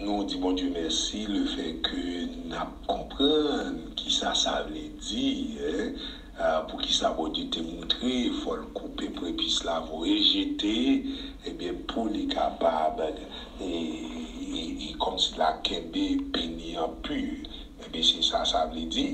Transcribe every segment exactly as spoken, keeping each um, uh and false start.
Nou di Bondye mèsi lefètke n ap konprann kisa sa vle di, en, a, poukisa Bondye te moutre fò l koupe prepis la, voye jete, ebyen, pou li kapab, e, e, e kòmsi l a kenbe peni an pi. Ebyen, se sa sa vle di.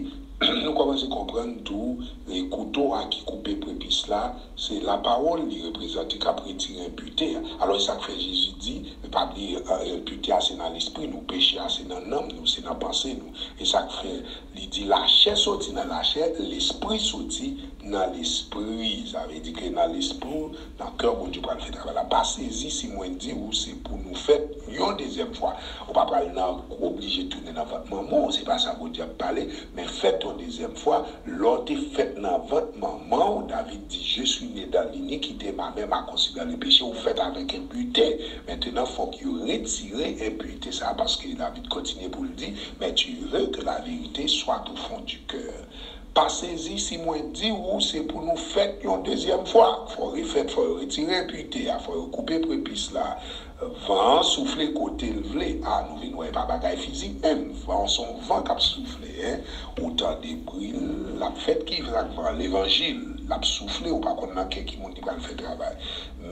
Nou kòmanse konprann tou, e, kouto a ki koupe prepis la, se lapawòl li reprezante k ap retire enpite a. Alò, e sa k fè Jezi di, pa bliye, e, enpite a se nan lespri nou, peche a se nan nanm nou, se nan panse nou. E sa k fè li di lachè soti nan lachè, lespri soti nan lespri. Sa vle di ke nan lespri w, nan kè w, Bondye pral fè travay la. Pa sezi si mwen di w se pou nou fèt yon dezyèm fwa. Ou pa pral nan oblije tounen nan vant manman w, se pa sa Bondye ap pale, men fèt yon dezyèm fwa. Lè w te fèt nan vant manman w, David di, Je suis né dans l'iniquité, ma mère m'a conçu dans le péché, ou fèt avèk enpite. Mentenan, fòk yo retire enpite sa, paske David kontinye pou l di, Mais tu veux que la vérité soit au fond du cœur. Pa sezi si mwen di w se pou nou fèt yon dezyèm fwa. Fò refèt, fò yo retire enpite a, fò yo koupe prepis la. Van an soufle kote l vle. A, nou vin wè e pa bagay fizik menm. Van an se yon van k ap soufle, en. Ou tande bri l, l ap fèt ki ak van an, levanjil. L ap soufle, ou pa konn nan kè ki moun li pral fè travay.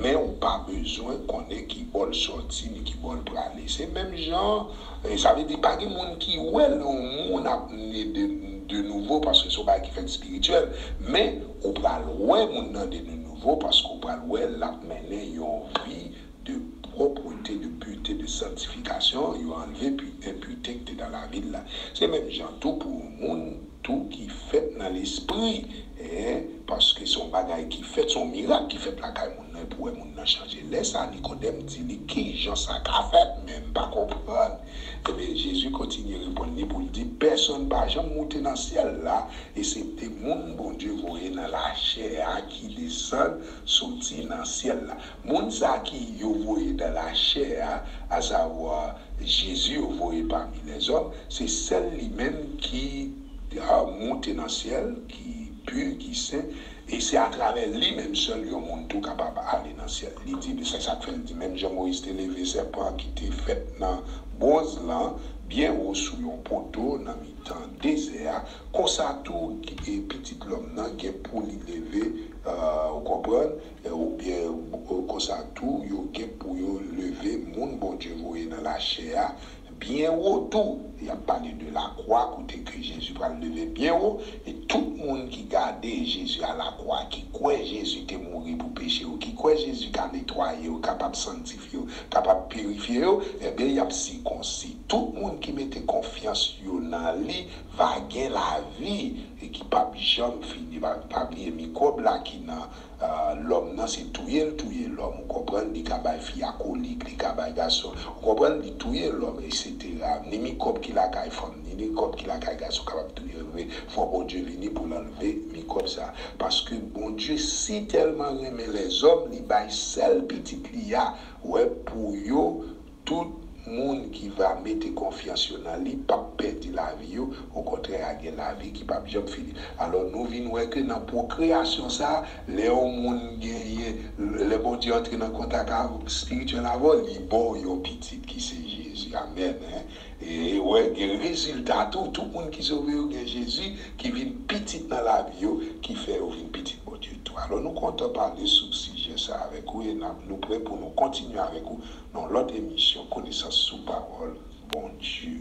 Men ou pa bezwen konnen ki bò l sòti ni ki bò l prale. Se menm jan, e sa vle di pa gen moun ki wè lè yon moun ap ne de, de nouvo, paske se yon bagay ki fèt espirityèl. Men ou pral wè moun nan de, de nouvo paske ou pral wè l ap mennen yon vi de pwòpte, de purite, de santifikasyon. Yo anlve pi, enpite ki te nan lavi l la. Se menm jan tou pou yon moun tou ki fèt nan lespri, en, paske se yon bagay ki fèt, se yon mirak ki fèt lakay moun nan, pou wè moun nan chanje. Lè sa a, Nikodèm di li, Kijan sa ka fèt? Men m pa konprann. Ebyen, Jezi kontinye reponn li pou l di, Pèsonn pa janm moute nan syèl la, esepte moun Bondye voye nan lachè a ki desann soti nan syèl la. Moun sa ki yo voye nan lachè a, asavwa Jezi yo voye pami lèzòm, se sèl li menm ki, a, moute nan syèl, ki pi, ki sen, e se atravè li menm sèl yon moun tou kapab ale nan syèl. Li di, se sa k fè l di, menm jan Moyiz te leve sèpan ki te fèt nan bwonz lan, byen wo sou yon poto nan mitan dezè a, konsa tou, e, Pitit Lòm nan gen pou li leve, a, ou konprann, e, oubyen, e, konsa tou, yo gen pou yo leve moun Bondye voye nan lachè a byen wo tou. Y ap pale de lakwa, kote ke Jezi pral leve byen wo, e tout moun ki gade Jezi a lakwa, ki kwè Jezi te mouri pou peche yo, ki kwè Jezi ka netwaye yo, kapab sanktifye yo, kapab pirifye yo, ebyen, y ap sikonsi. Tout moun ki mete konfyans yo nan li va gen lavi e ki p ap janm fini. Pa, pa bliye mikwòb la ki nan, a, lòm nan, se touye l touye lòm. Ou konprann? Li ka bay fi a kolik, li ka bay gason. Ou konprann? Li touye lòm, etsetera. Ni mikwòb ki lakay fanm, ni mikwòb ki lakay gason kapab touye l vre. Fò Bondye vini pou l anlve mikwòb sa. Paske Bondye si tèlman renmen lèzòm, li bay sèl pitit li a, wè, pou yo, tout moun ki va mete konfyans yo nan li p ap pèdi lavi yo, okontrè, y a gen lavi ki p ap janm fini. Alò, nou vin wè ke nan pwokreyasyon sa a, lè yon moun genyen, lè Bondye antre nan kontak espirityèl avè w, li ba w yon pitit ki se Jezi. Amèn, en. E, wè, gen rezilta tou, tout moun ki sove yo gen Jezi ki vin pitit nan lavi yo, ki fè yo vin pitit Bondye tou. Alò, nou kontan pale sou sijè sa avèk ou e n ap, nou prè pou nou kontinye avèk ou nan yon lòt emisyon Konesans sou Pawòl Bondye.